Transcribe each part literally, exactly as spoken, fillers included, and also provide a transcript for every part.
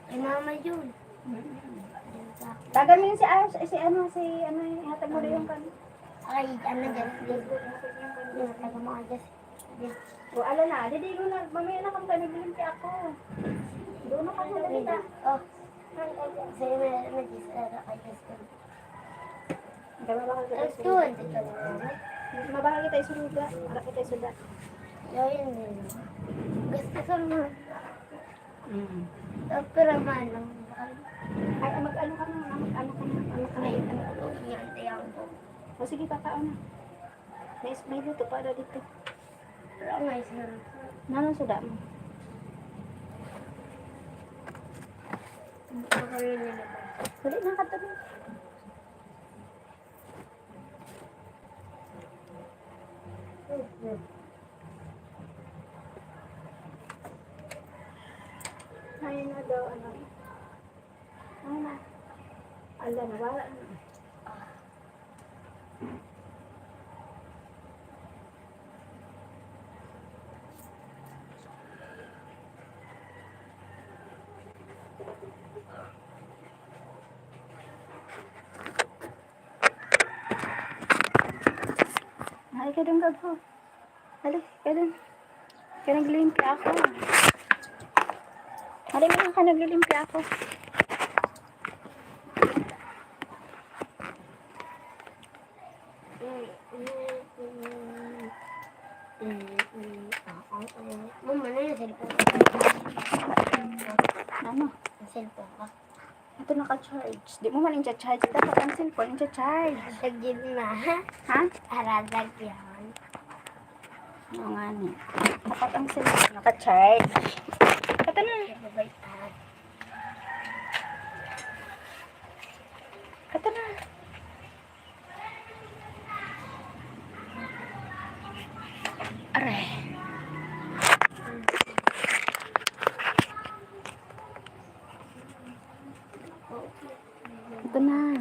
Ay, mama yun. Tagan mo yun si, ah, si ano, si ano, yung ihatag mo na yung kan-, ay, ano dyan? Yung taga mga dyan. O, ala na, didi mo na, mamaya na kung tayo naglilimpi ako. Doon na kami nakita. Oh. Sa'yo may, may dyan, ano, ay, dyan. Dalawa ka Ay, gusto. Tuwan, di ka lang. Mabahal kita isuruga. Wala kita isuda. Yun, yun. Gusto ko mo. Mm. Pero manang. Ay, mag-ano ka na, mag-ano ka na, ano ka na, Ay, ano ka na. Yan, yan po. O sige, pakaon na. May, may luto para dito. Pero may sarap. Nanong suda mo? Ang pakain niya na ba? Dali na, katabi. Ayun na daw, ano. Ayun na. Ala, nawala na. Ay, kadungag ko. Dali, ganun. Kaya naglilimpi ako. Dali, ganun ka, naglilimpi ako. Mama, na yung cellphone ko. Ano? Yung cellphone ko. Ito naka-charge. Di mo man i-charge. Dapat ang cellphone i-charge. Lagyan na. Ha? Para lagyan. Oo nga ni. Dapat ang cellphone naka-charge. Kata na. Kata na. Aray. Ito na.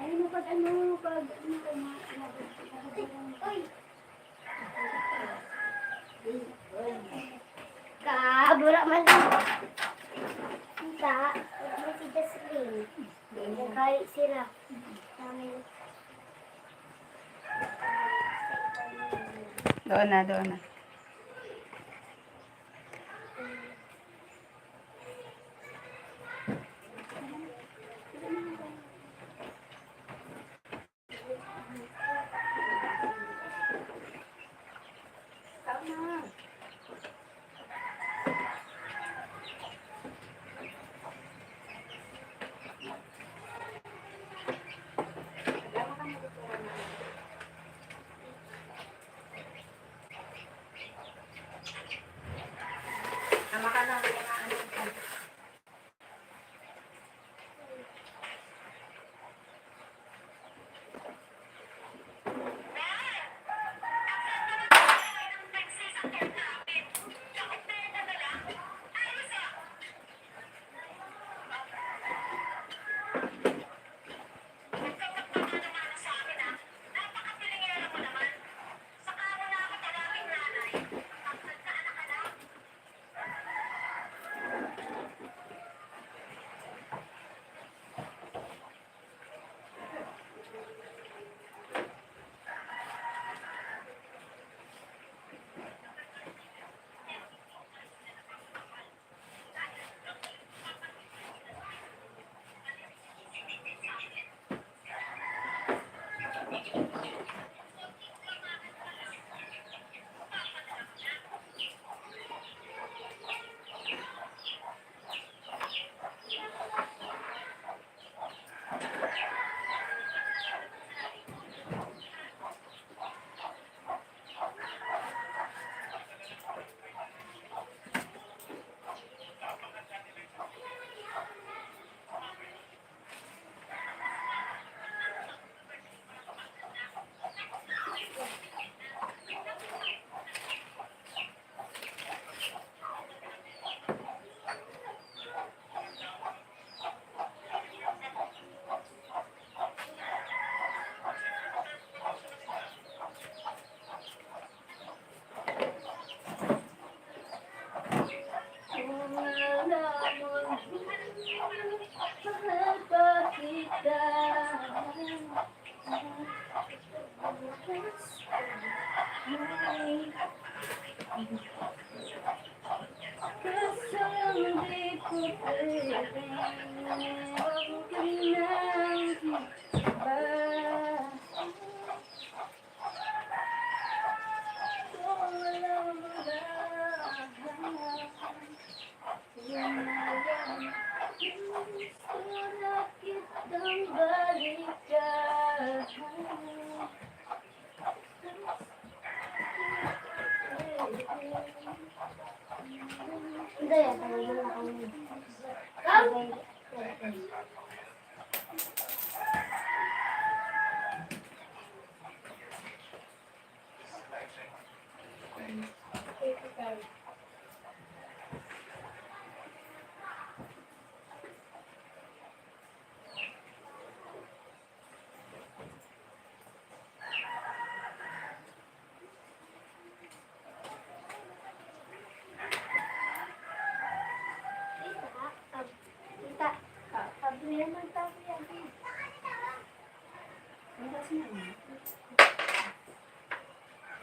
Ayun mo pag ano, pag ano, pag mga, uy! Ka, wala man. Ka, wala man si Jocelyn. Nagkali sila. Namin. Doon na, doon na.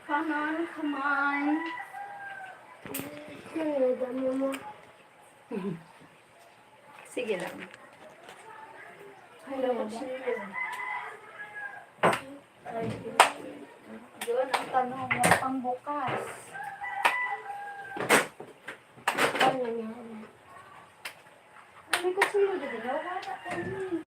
Come on, come on. Ano, damo mo? Sige lang. Hello, Sheila. Ay, yun ang tanong, wala pang bukas. Ano yan? Ano ko sa'yo, di ba? Wala pa kami.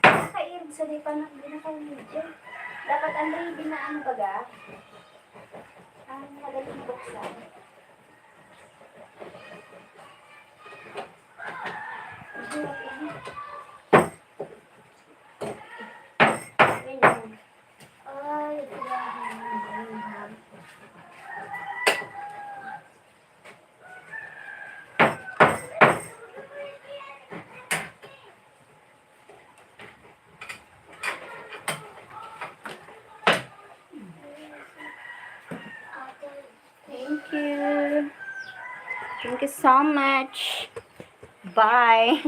Nakairig sa di pa na, di na kayo medyo. Dapat ang ready na ang baga. Ang madaling buksan. Ganyan. Ay, grabe. Thank you. Thank you so much. Bye.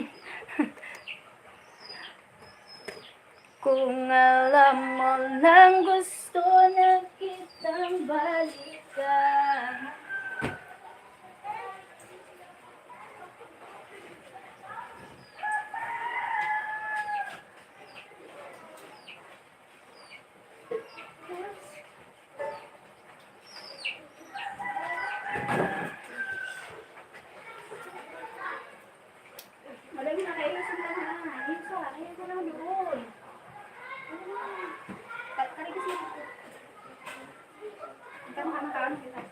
Kung alam mo lang, gusto na kitang balikan. Madali na kayo, sundang na. Ayun sa, ayun sa lang doon. Ayun na. Ka-, kali kasi. Ikaw, makaano kita.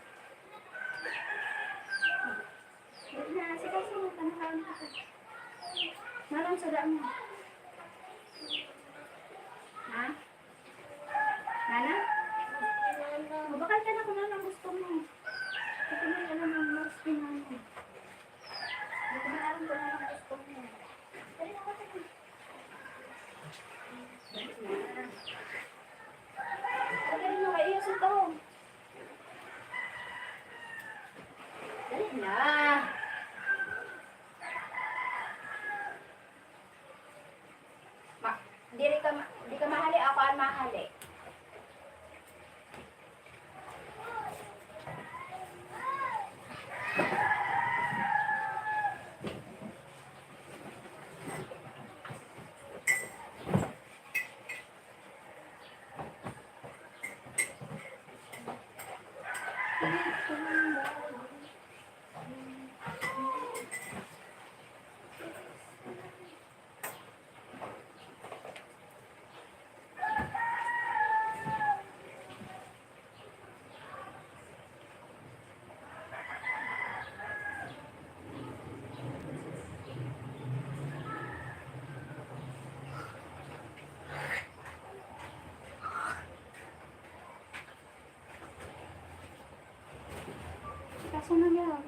Ayun na, sige, sige, makaano kita. Nalang sa daan mo. Ha? Nana? Mabakal ka na kung ano ang gusto mo. Hindi ko na alam ang mas pinano. Hindi ko na alam kung ano ang gusto mo. Dali na, dali na. Dali na, kayo sa taong. Dali na. Ma-, diri ka ma-, di ka mahali, ako ang mahali. Kaso na yan.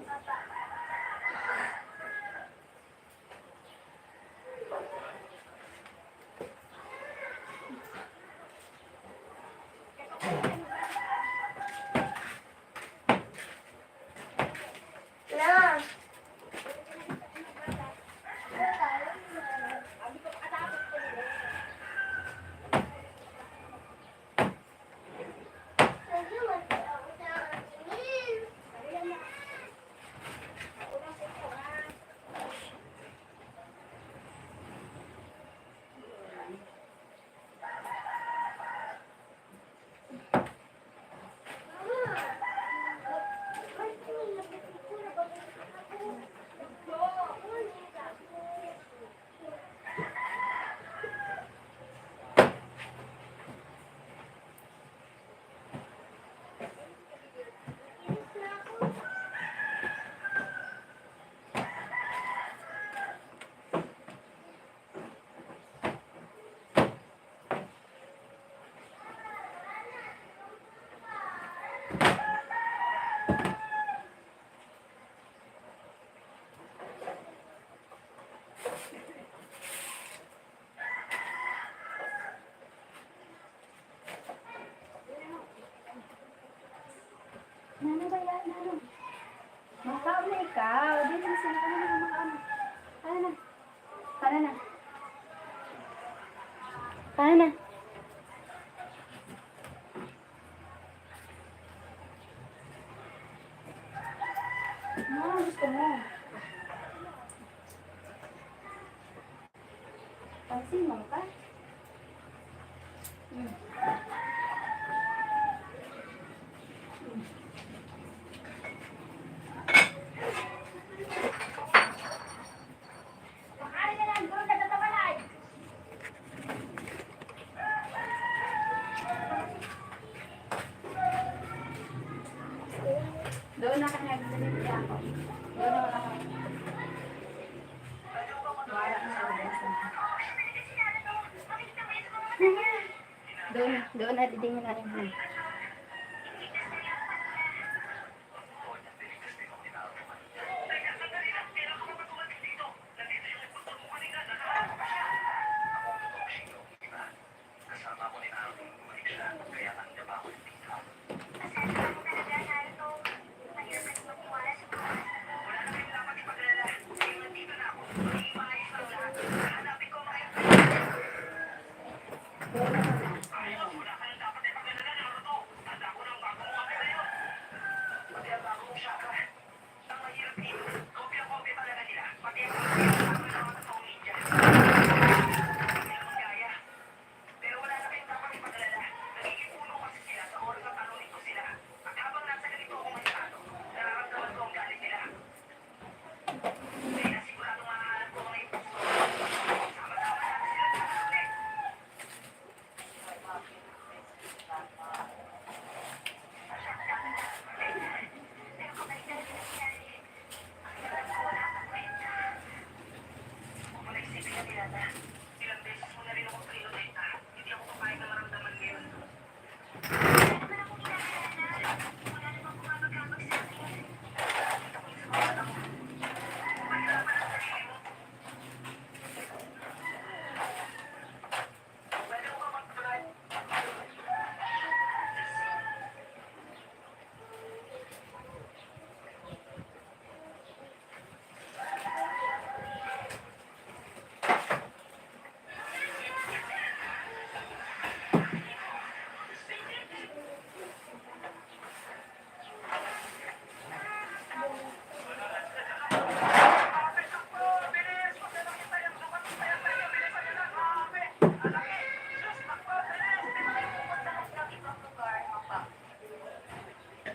Tara na. Tara na. Ano gusto mo? Pansin mo ka? Hmm. Doon na kanya, doon na ako. Doon na, wala ka. Doon, doon na, didingin na rin.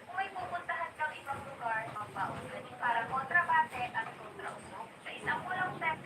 Kung may pupuntahan kang ibang lugar, magbaon ka ni para kontrabate at kontrausok sa isang pulong text.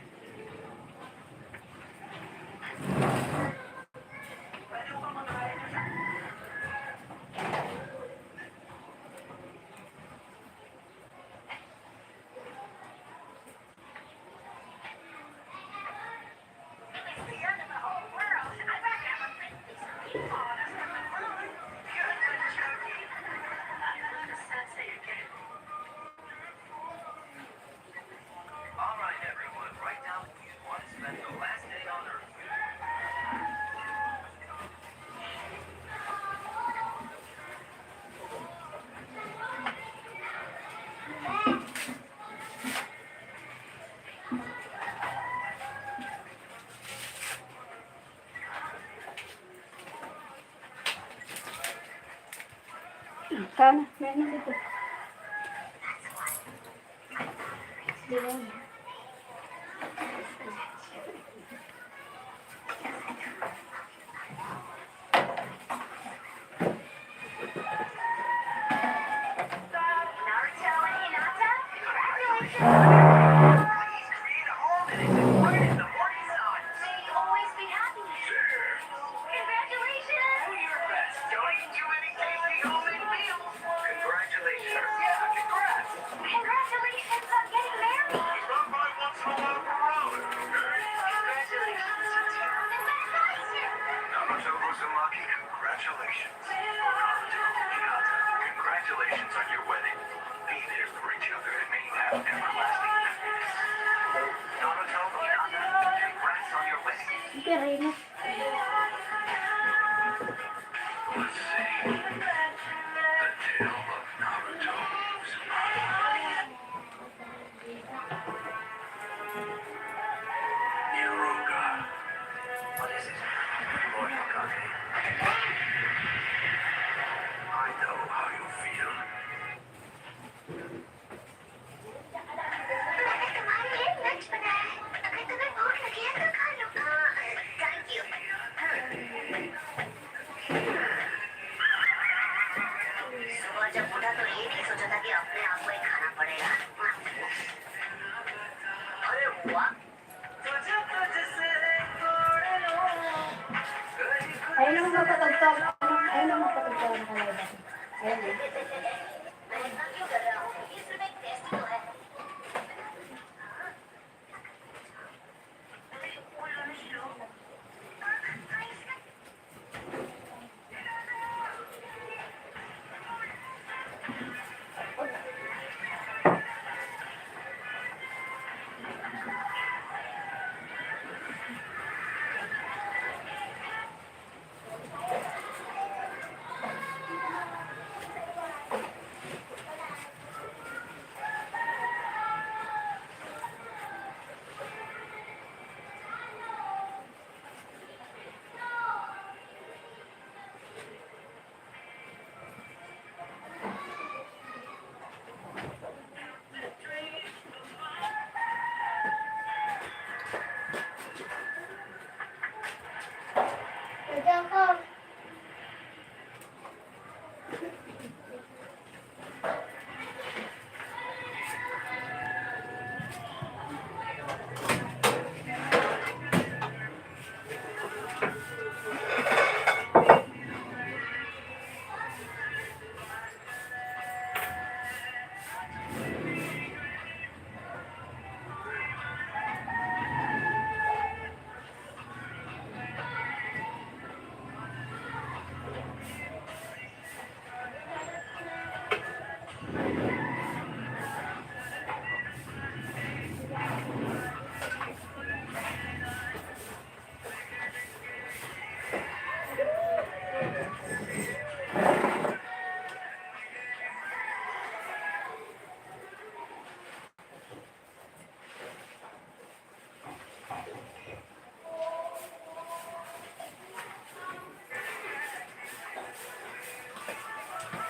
Ikaw na, meron na dito. Diba? Congratulations! Yeah, congrats! Congratulations on getting married! It's not my once in a while Corona. Congratulations! Congratulations! Congratulations on your wedding. Be there for each other and may you have everlasting happiness. Naruto Hinata, congrats on your wedding. Ika, Reyna. Morning, Coffee. I know how you feel. मैंने तुम्हारे लिए लंच बनाया है। अगर तुम्हें भूख लगी है तो खा लो। हाँ, थैंक यू। सुबह जब उठा तो ये नहीं सोचा था कि अपने आप को ही खाना पड़ेगा। अरे वाह। Ayun ang mapatagtag. Ayun ang mapatagtag na kalay ba? Ayun eh.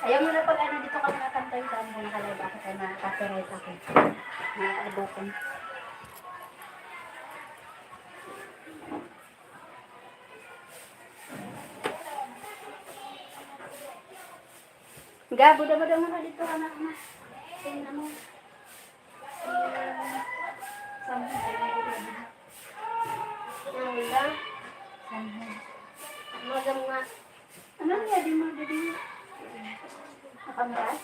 Ayaw mo na pag ano dito ka nakakantay sa amon, nakalay ba ako tayo na copyright ako. Na-abot ko. Gabo, dama-dama na dito ka na, na. Tingnan mo. Sambo. Wala. Sambo. Magam nga. Ano niya, di mo, di mo? Nakamura?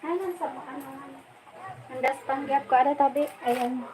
Ay, nang sa ano, ano. Ang dustpan gap ko, ada tabi. Ayan.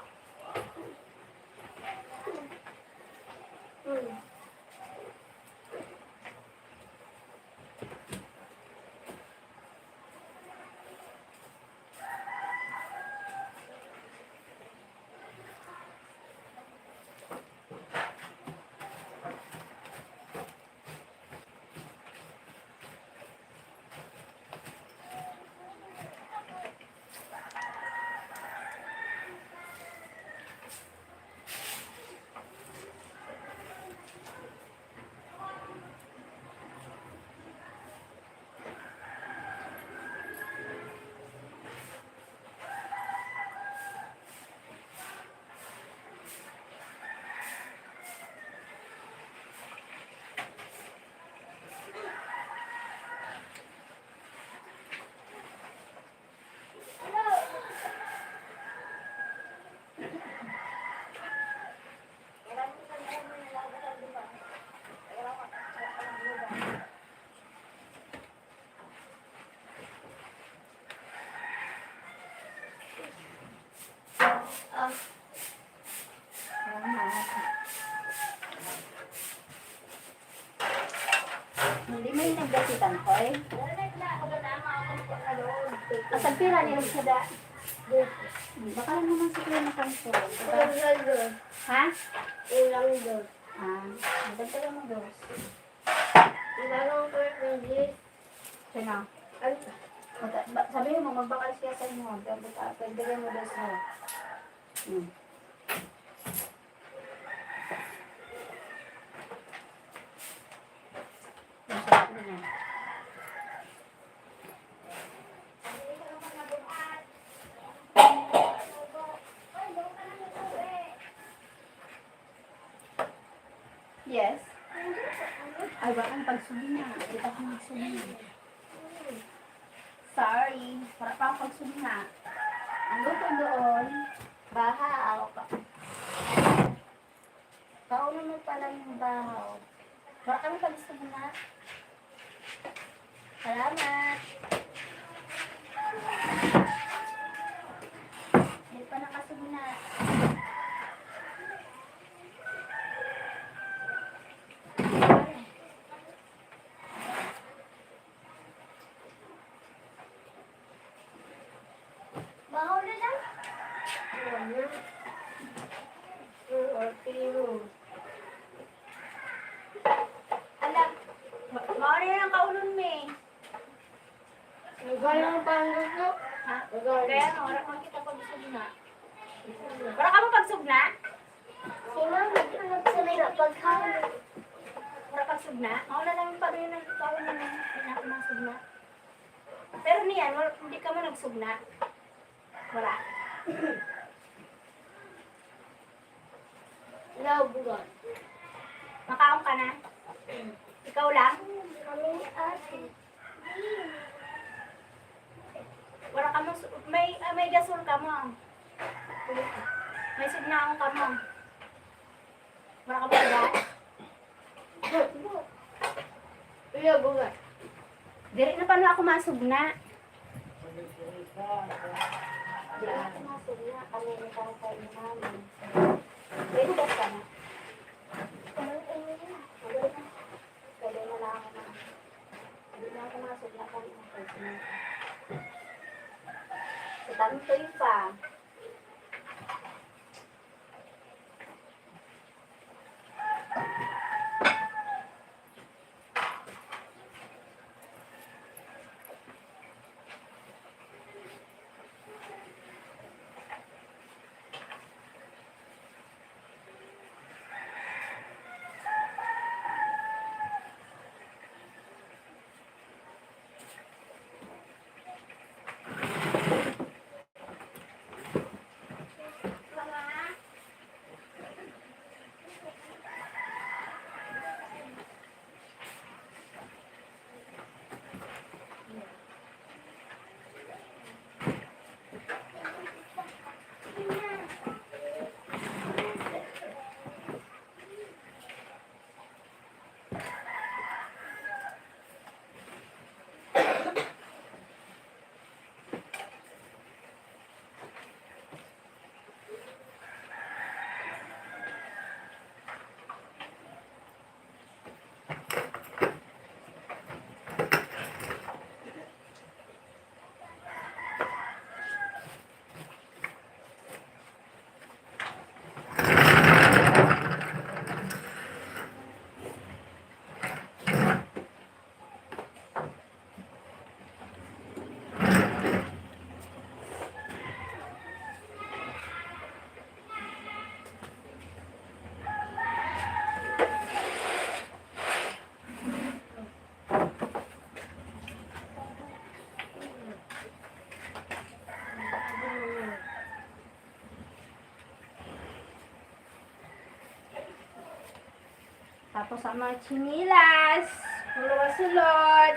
Hindi mo yung naggasitan ko eh. Asag pira ni Rosada? Baka lang naman sa kanya ng pansin. Ha? Ilang dos. Ah, magdagdagan mo dos. Ilang ko yung English. Sino? Ay. Magda- ba- Sabihin mo, magbakal siya sa inyo. Dagdag- Dagdagan mo dos mo. Hmm. Masarap na yan. Yes. Ay, wala kang pagsugna. Kita ko magsugna. Sorry. Wala pa akong pagsugna. Ang luto doon, bahaw. Kaunon mo pala yung bahaw. Wala kang pagsugna. Salamat. Hindi pa nakasugna. Bahaw na lang. Ano na? Ang arte mo. Ala, ma- maari na ang kaunon mi. Nagaya ang panggas ko. Ha? Nagaya. Kaya nga, wala kang kita pagsugna. Wala ka mo pagsugna? Si Mama, nagsanay na pagkain. Wala pagsugna? Mauna lang yung pabili ng kaunon mo. Hindi na ako masugna. Pero niyan, wal-, hindi ka mo nagsugna. Wala. Wala, buwan. Makaon ka na? Ikaw lang? Kami ni ate. Wala ka mo su-, may, ah, may gasol ka mo. May sugnaon ka mo. Wala ka mo gas? Iya, bunga. Diri na pa na ako masugna. Diri na ako masugna. Kami ni tatay ni mami. May hugas ka na? Pwede na lang ako na. Hindi na ako masugna kung ako. Sa tantoy pa. Tapos ang mga tsinelas. Sulod-sulod.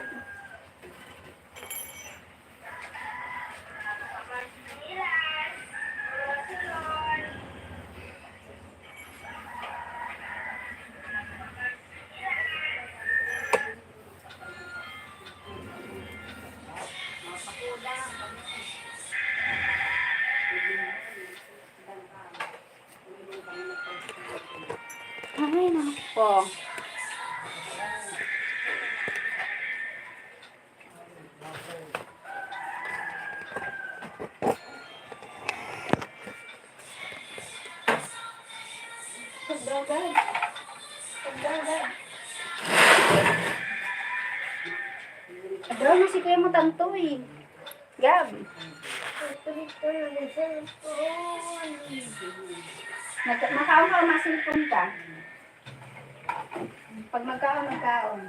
Ay, nako. Sobra, Gab. Sobra, Gab. Sobra na si Kuya mo tanto eh. Gab. Nag-, makaon ka o ma-cellphone ka? Pag magkaon, magkaon.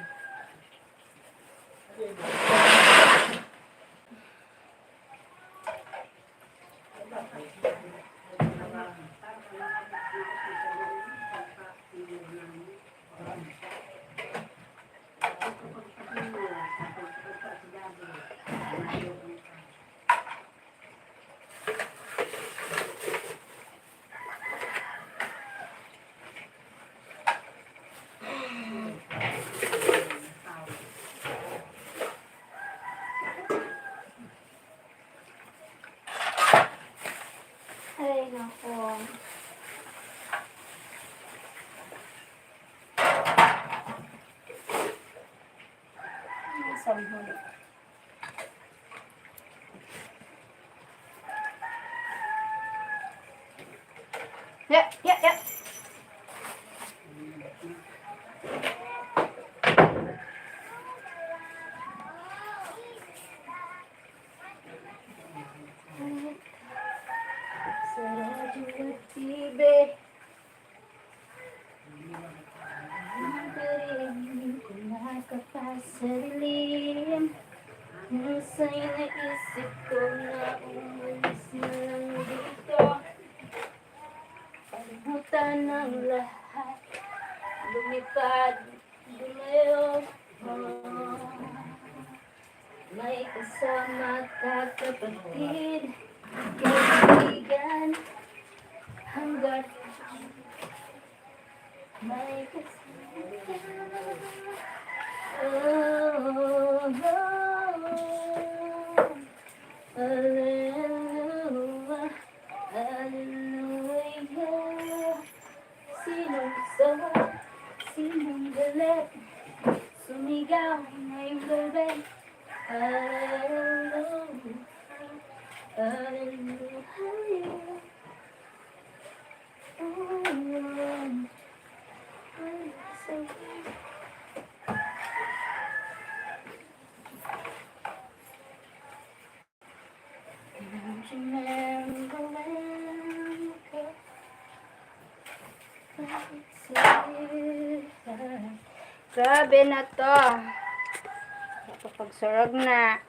Ay, nako. Ay, sorry, sorry. Ya, ya, ya. Sa radyo at T V. Ang diriin ko nakapasalilim. Minsan naisip ko na umalis na lang dito. Kalimutan ang lahat. Lumipad, lumayo. May kasama ka, kapatid, kaibigan, hanggang may kasama ka. Oh, oh, oh. Hallelujah, hallelujah. Sinong sawa, sinong galit, sumigaw ngayong gabi. Hallelujah, hallelujah. Oh, hallelujah. Grabe na 'to. Nakapagsurog na.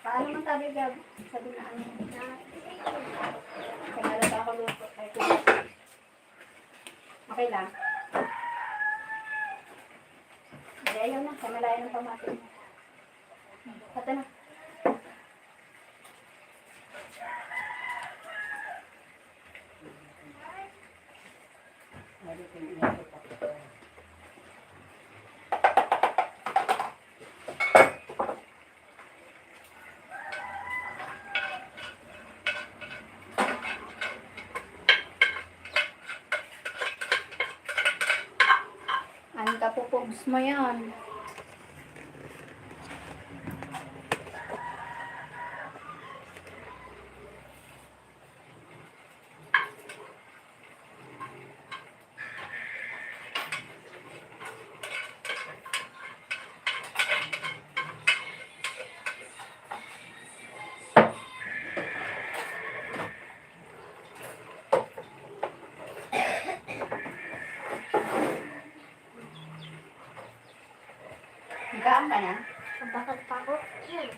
Paano man tabi, Gab? Sabi na ano na. Kaya ako luto. Okay lang. Hindi, Ayaw na, kaya malayo ng pamatin. Pata na. Ang kapupugs mo yan. Nagkaon ka na? Bakit pa ako? Yun.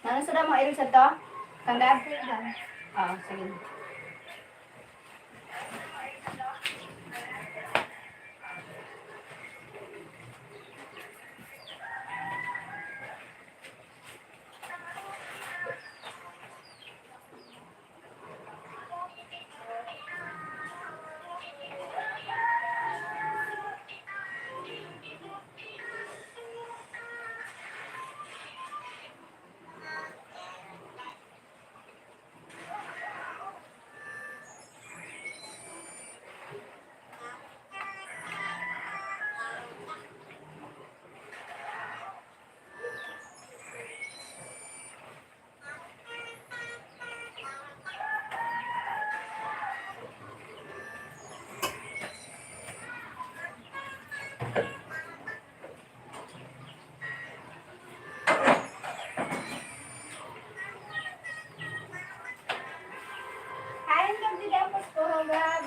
Nang suda mo, irig sa to? Tanggap? Sige lang. Oo, sige. Kain kang dili ang posporo, Gab.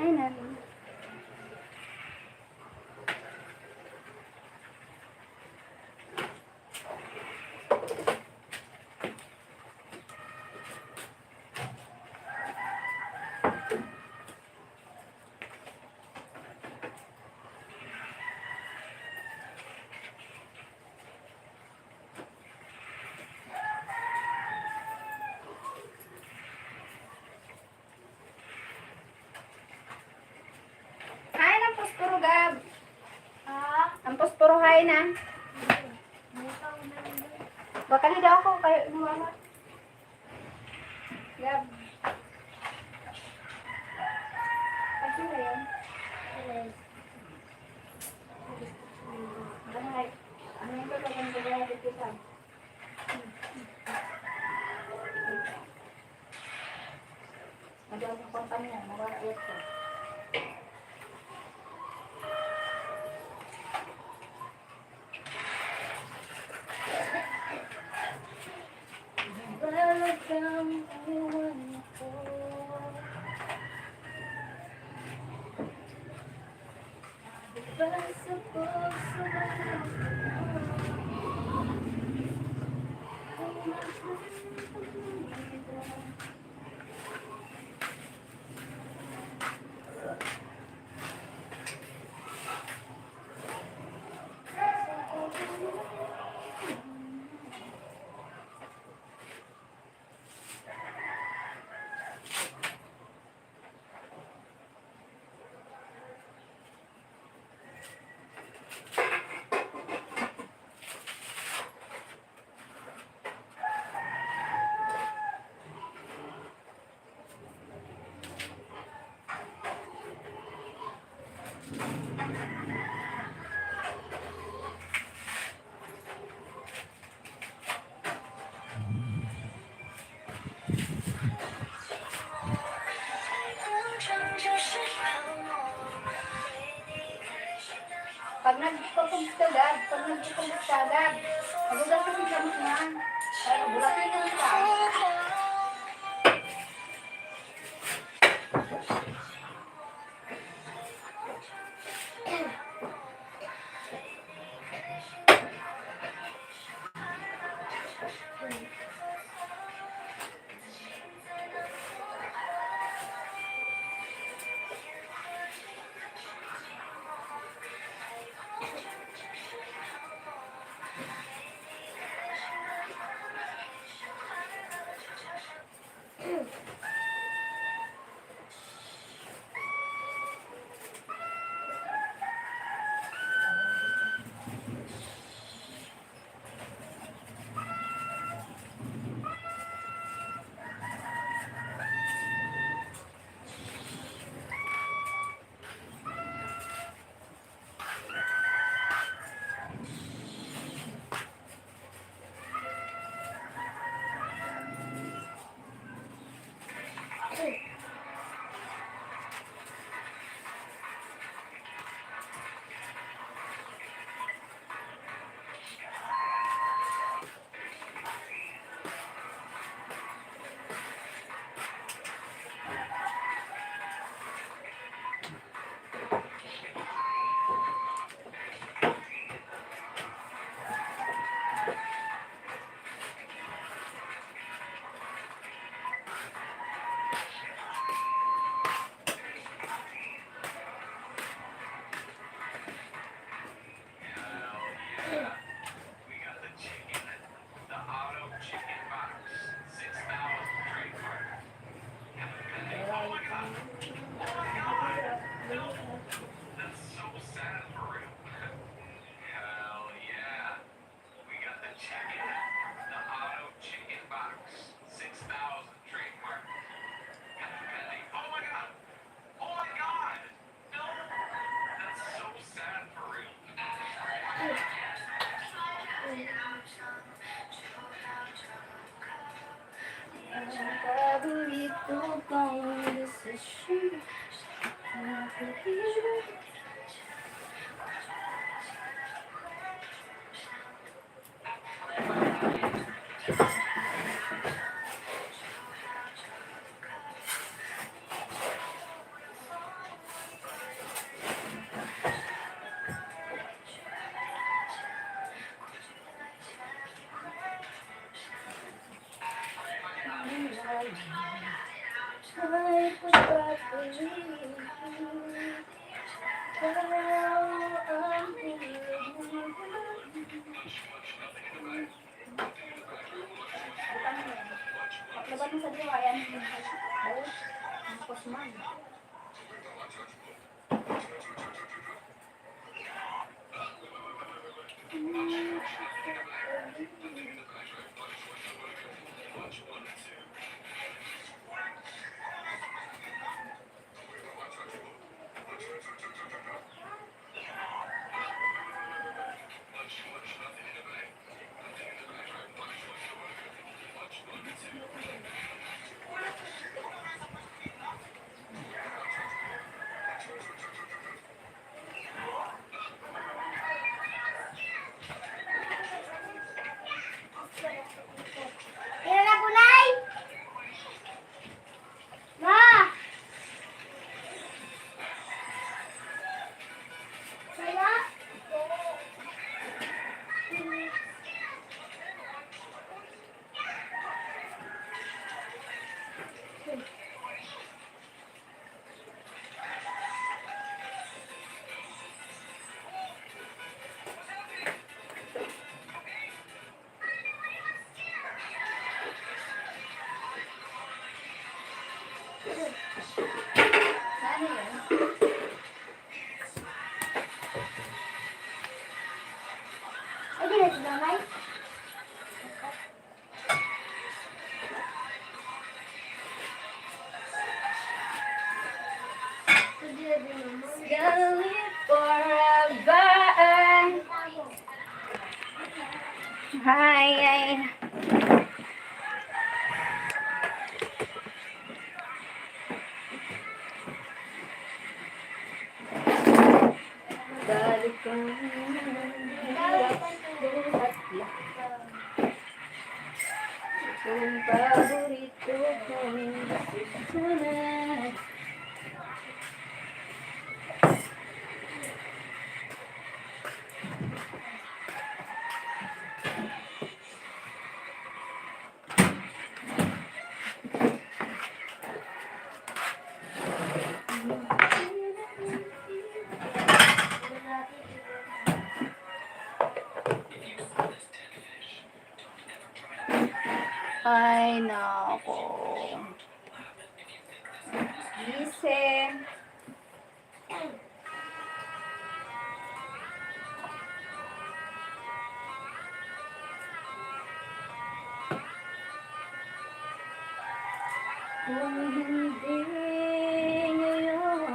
Hi, Nani. Haen ang posporo, Gab. Ha? Ang posporo, haen na. Baka na daw ako, kayo inuwanan. Gab. Ano na yun? Ano yung gagawin ko dito sa Madami ang kumpanya, mawawala ito. Talagang ewan ko. Basta puso mo. Pag nagpapagtagad, pag nagpapagtagad, magugas ka ng gamit na. Kaya magugas ka ng gamit na. Laban mo sa diwa, yan. Oh, ang kusman. Tira na, Bunay! Ma! Saya? Ay, di na si Damay. Hi, ay. Balik ko. Kung paborito kong desisyonan. Ay, nako. Gising. Kung hindi ngayon,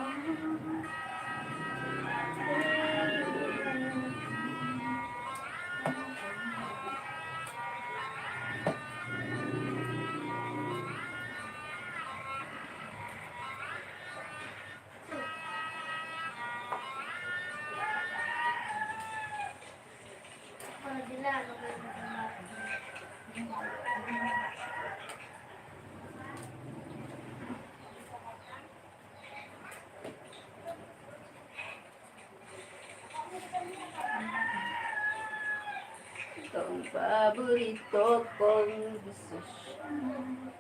Itong paborito kong desisyon.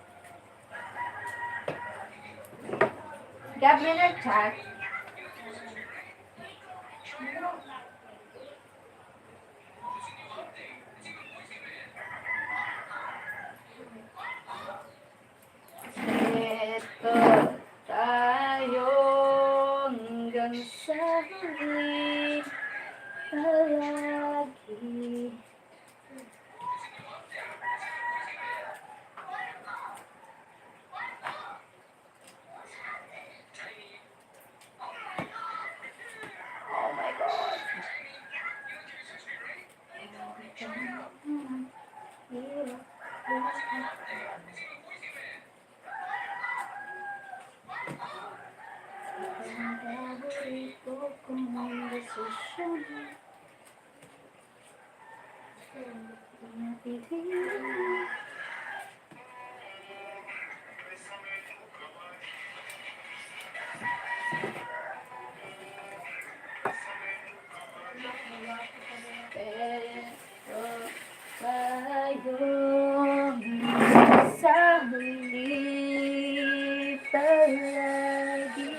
Gab, may nag-chat. Eto tayo hanggang sa huli palagi. Oh my God. Pero tayo sa huli palagi.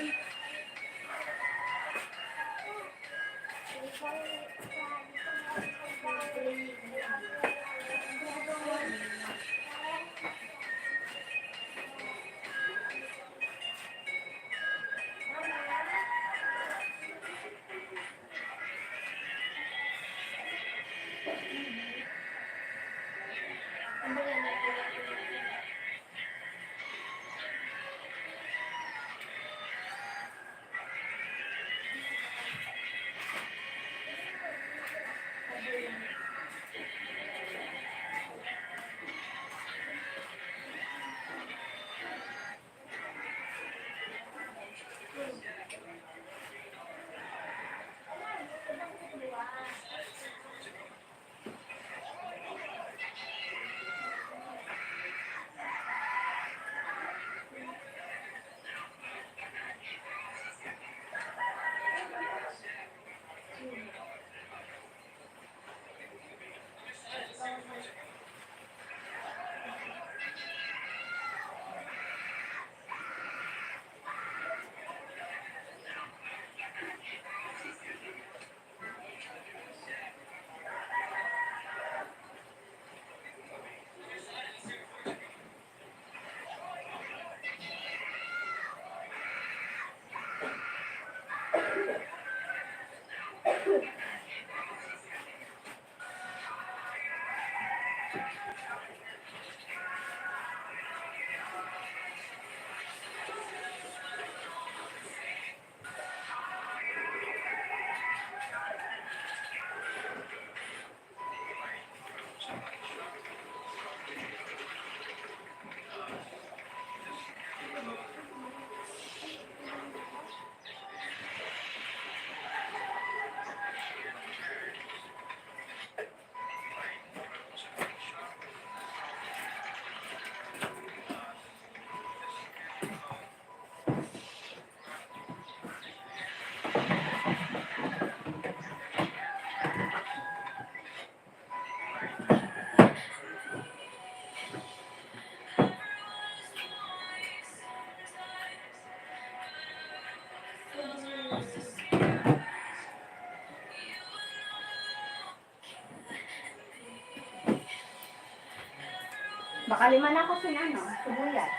Baka lima na ako sin ano, sibuyas.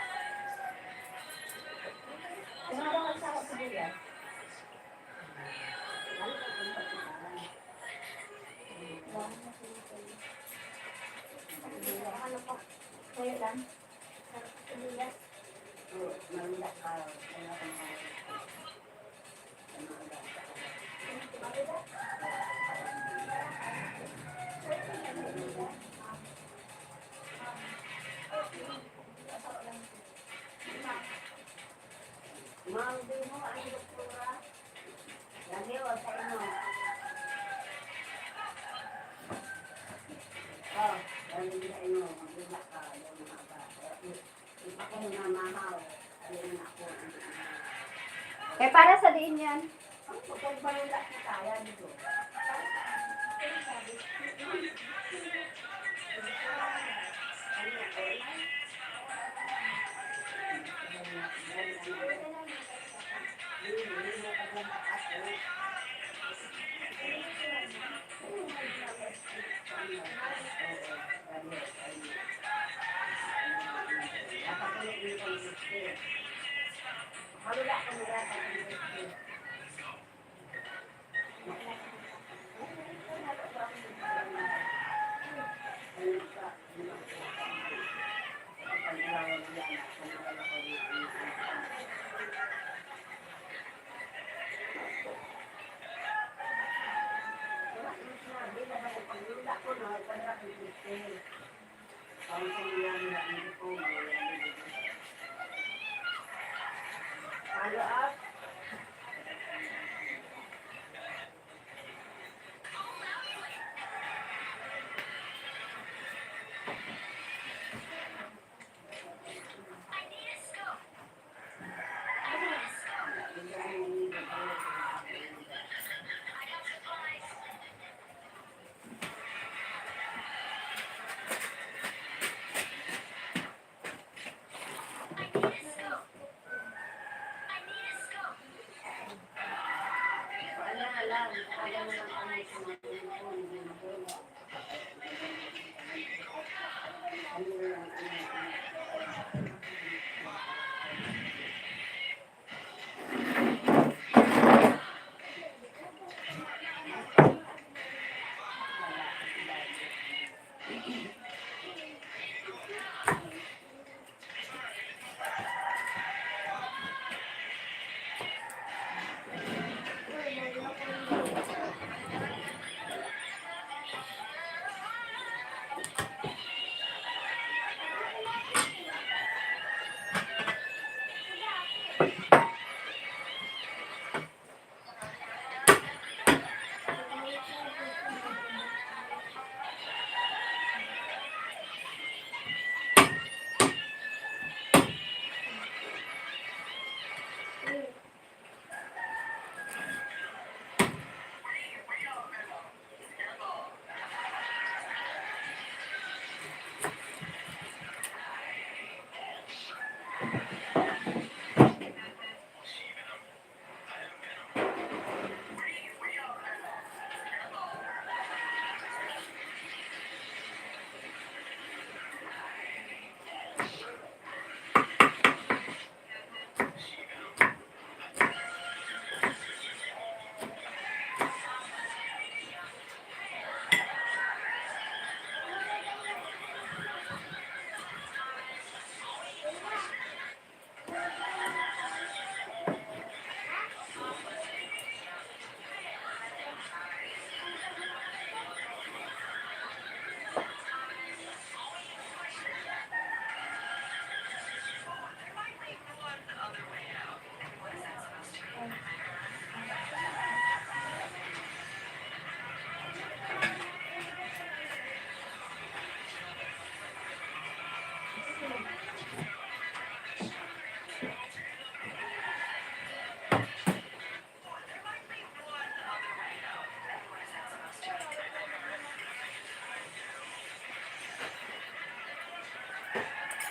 Lima na ako sa sibuyas. Ano pa? Kaya lang. Sibuyas. Ma'am, di mo ang doktora? Lagi o sa inyo? Oh, lagi sa inyo. Magbibak ka. Yung mga ba? Ipakay na mamaw. Ayun na ako. Kaya para sa diin yan? Ang pagkagbalo na po kaya dito.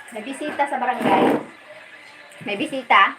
May bisita sa barangay. May bisita.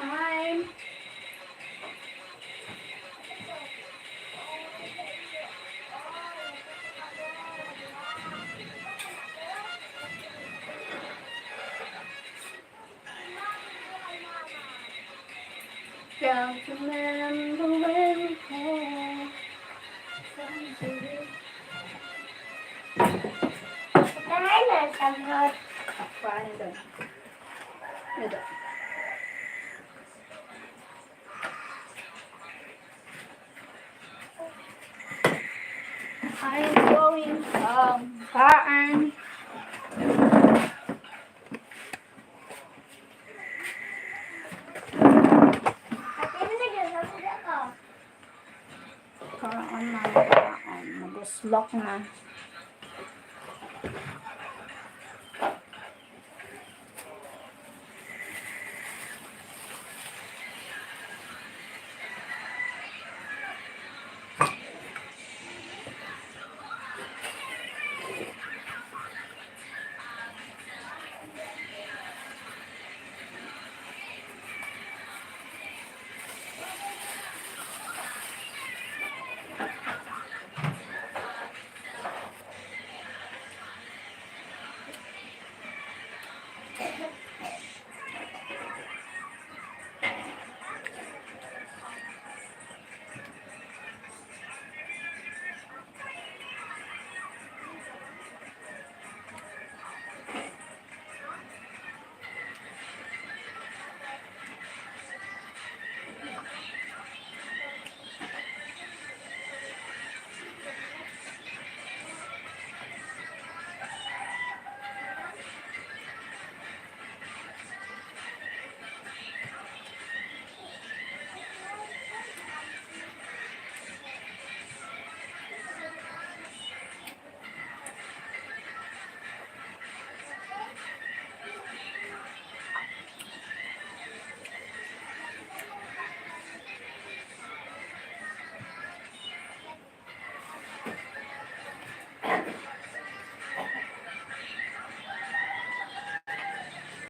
Hi. Don't remember when we had something. Paano ito? I'm going home. Kaan. Kaan na, kaan. Maguslok na.